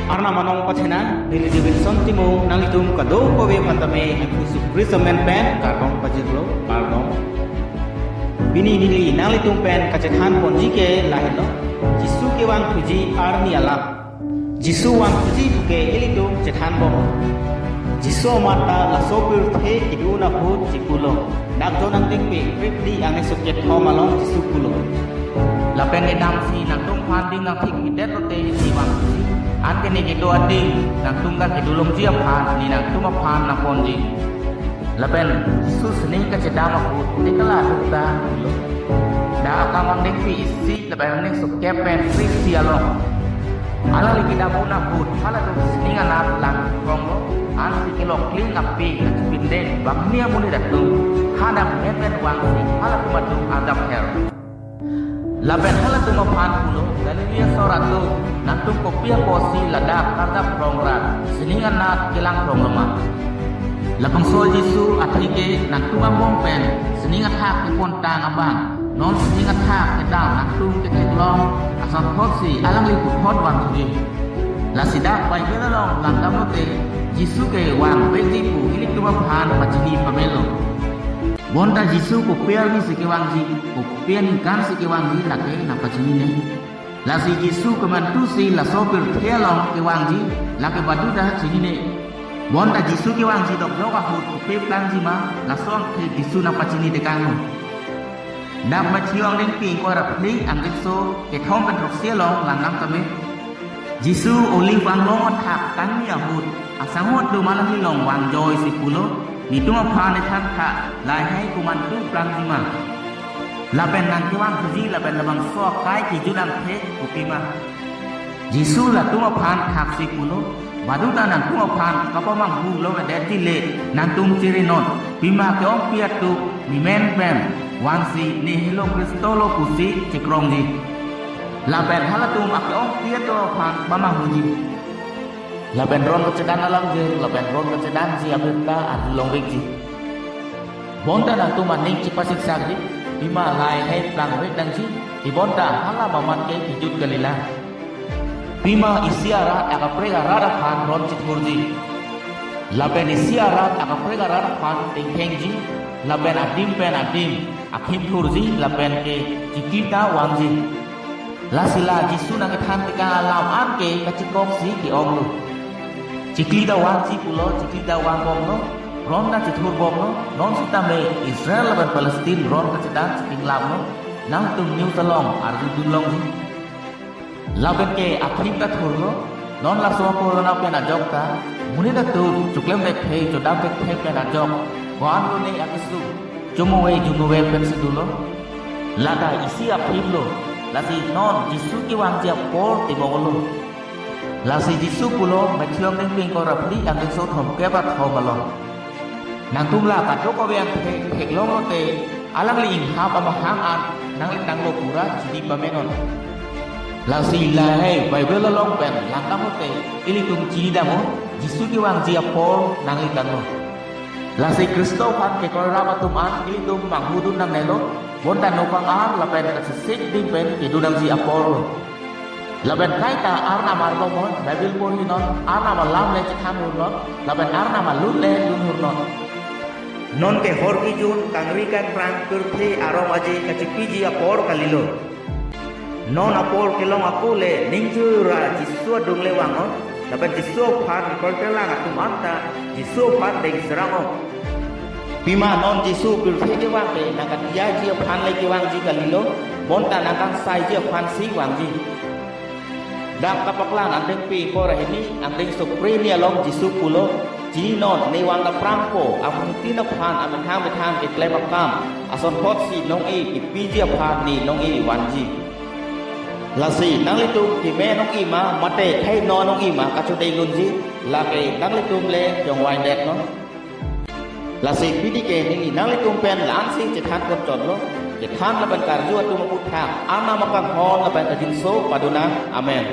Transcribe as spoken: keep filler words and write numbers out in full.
Arnam anong pathena, neli Davidson Timung, nanglitum kadokave aphan tame Jisu Khristo amen pen kardom pajirlo, kardom. Pini neli nanglitum pen kachethan ponji ke lahelo, Jisu kevangthuji arni alam. Jisu vangthuji puke ilitum chethan bom. Jisu amat ta laso pirthe kedun ahut chepulo. Dak John angdengpi, phli angdengso kethom along Jisu pulo. Lapen ne damsi nangtumphan ding nangthik pidet lote ne vangthuji. Anke ne kedo ading nangtum ta kedo longji aphan ne nangtum aphan nangponji. Lapen Jisu sining kachedam ahut ne kala dukta pulo. Dak Akam angdengpi isi lapen angdengso kep pen phli isi along. Alangli kedam un ahut halatum sining anat lang kronglo, ansi kelok kling api kachipindeng banghini amonit atum, hadak men pen vangsi halatum atum arjap her. Lapen halatum aphan pulo, Galili asor atum, nangtum kopi apotsi ladak karjap krong ra sining anat kelang kronglo ma? Labangso Jisu atheke nangtum angbong pen sining athak kepontang abang, non sining athak kedam nangtum ketheklong ason thotsi alangli puthot vangthuji. Lasi dak Bible along langdam lote, Jisu kevang vekji pu ilitum aphan pachini pamelo. Bonta Jisu kopi arni si kevangji, kopi aningkan si kevangji lake nangpachinine. Lasi Jisu kemantusi laso pirthe along kevangji, lake baduta chinine. Bonta Jisu kevangji dokdok ahut kopi plangji ma, laso angthek Jisu nangpachini tekanglo. Dak Matthew angdengpi ingkoi ra phli angdengso kethom pen throksi along langdam tame. Jisu Olive anglong athak tangni ahut asangho atum alangli along vangjoisi pulo, netum aphan nethan tha, lahai komantu plangji ma? Lapen nangkevangthuji lapen labangso akai kejut angthek kopima? Jisu latum aphan thaksi pulo, baduta nangtum aphan kapamanghu longledetji le nangtum chirinon, pima ke-ongpi atum ne men pen vangsi ne helo Khristo lo pusi chekrongji. Lapen halatum ake-ongpi atum aphan pamanghuji. Lapen ron kachedan alamjir, lapen ron kachedanji abirta arjulong vekji. Bonta nangtum aning chepasiksak ri, pima lahai plangvek nangji, pibonta hala mamat ke kejut kalilang. Pima isi arat akaprek arat aphan ron chethurji. Lapen isi arat akaprek arat aphan tengthengji, lapen adim pen adim akhim thurji, lapen ke chikli ta vangji. Lasi la Jisu nangkethan tekang alam anke kachikoksi ke-onglo. Chikli ta vangji pulo, chikli ta vangbomlo, ron ta chethur bomlo, non sitame Israel lapen Palestine ron kachedan chitinglaplo, nangtum news along arjudun longji. Lapen ke akhim ta thurlo, non laso apor along pen ajok ta, monit atum choklem thekthe, chodam thekthe pen ajok, ko-an lone akesung, chomove, chomove pensi dolo. Lata isi aphimlo, lasi non Jisu kevangji apor teboklo. Lasi Jisu pulo, Matthew angdengpi ingkoi ra phli angdengso thomkep ra thom along. Nangtum la kadokave angthek theklong lote, alangli inghap amahang an nanglitanglo pura chini pamenon. Lasi lahai Bible along pen langdam lote, ilitum chinidamnon, Jisu kevangji apor nanglitanglo. Lasi Khristo aphan kekroi rap atum an ilitum manghudun nangnelo, bonta nokang ar lapen kachesik ding pen kedun nangji aporlo. Lapen kaita Arnam arlo mon, Bible porhinon, Arnam alam le chethan hurnon, lapen Arnam alun le lun hurnon. Non ke hor kejun, kangri kangprang, pirthe arong aje kachepiji apor kalilo. Non apor kelong ako le ningjui ra Jisu adung le vangnon, lapen Jisu aphan kekroi kelang atum anta Jisu aphan deng serangnon. Pima non Jisu pirthe kevang ke nangkathiaji aphan le kevangji kalilo, bonta nangkangsaiji aphansi vangji. Dak Kapaklang angdengpi ingkoi ra hini angdengso phli ni along Jisu pulo, chininon, ne vang kaprangpo amonit tin aphan amethang methang keklem akam ason thotsi nong-e kepiji aphan ne nong-e vanji. Lasi nanglitum keme nong-e ma mate khei no nong-e ma kachodenglunji, lake nanglitum le jongvaidetnon. Lasi pini ke neli nanglitum pen la-ansi chethan ponchotlo, kethan lapen karju atum aphuthak Arnam akanghon lapen kajinso padonang. Amen.